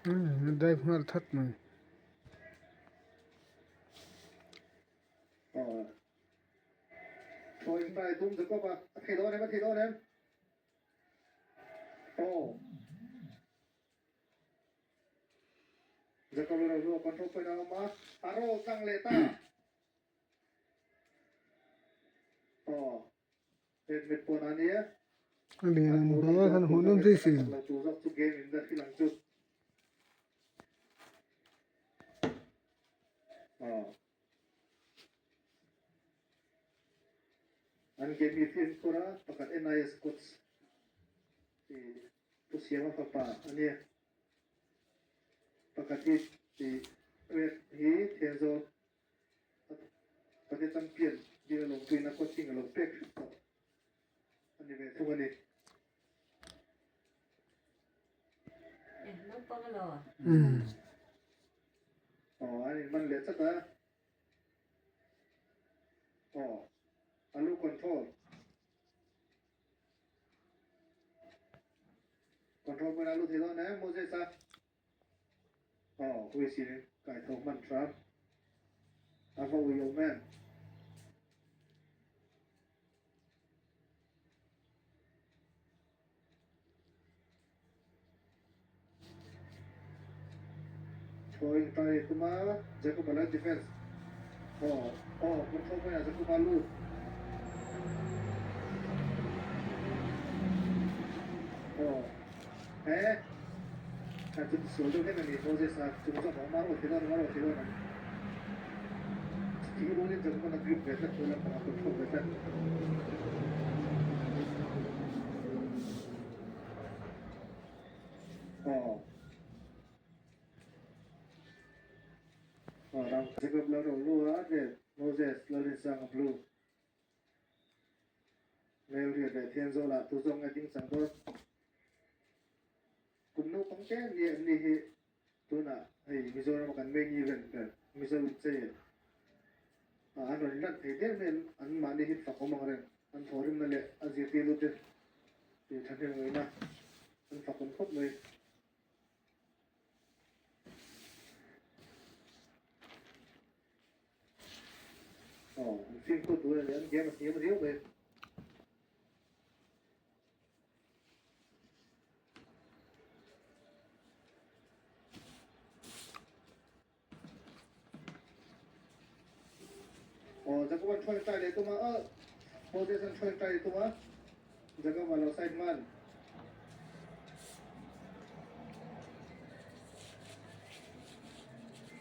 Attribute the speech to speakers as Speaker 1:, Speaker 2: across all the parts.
Speaker 1: Dive nghal that mai. A lian an hle a khan hmuhnawm zui si.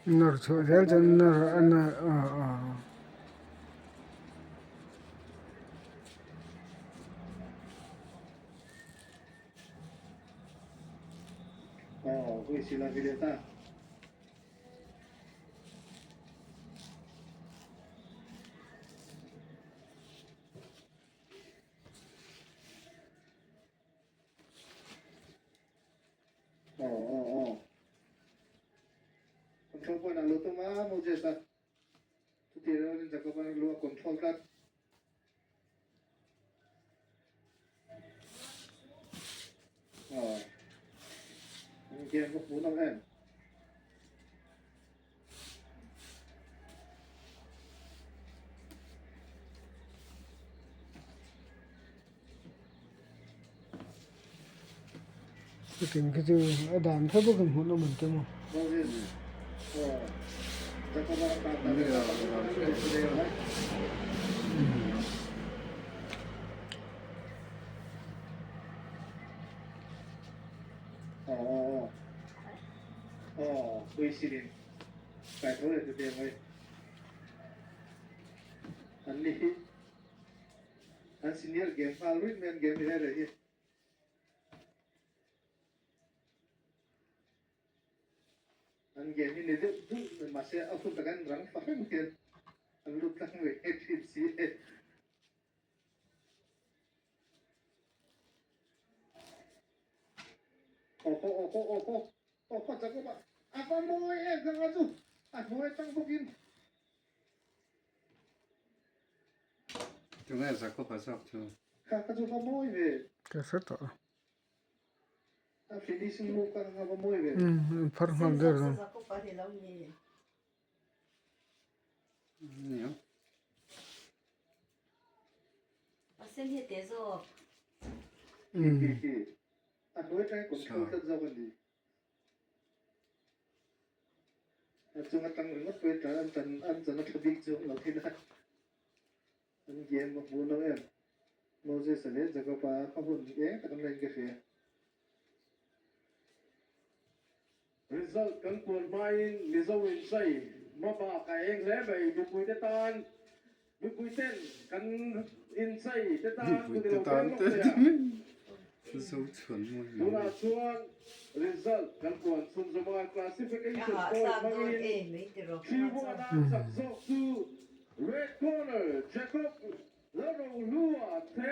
Speaker 1: Nawr chhuah zel chuan nawr a nawr aw aw. Chutin khi chu a dan kha bawk in hmuhnawm an tum a.
Speaker 2: Tunge Jacob-a zawk chu?
Speaker 1: Ka hre tawh a. Umm an phar nghal der dawn.
Speaker 2: An game a hmuh lo em? Moses-a leh Jakob-a a hun eng tak an la in ka hria.
Speaker 3: Result kan puan hmain Mizo inzai hmabak a eng hle mai. Mipuite tan, mipuiten kan inzai te tan hun i lo peng lawk thei a. Tunah chuan result kan puan chhunzawm a, classification point hmangin Thilvuana chak zawk chu Red corner Jacob Lalrohlua the.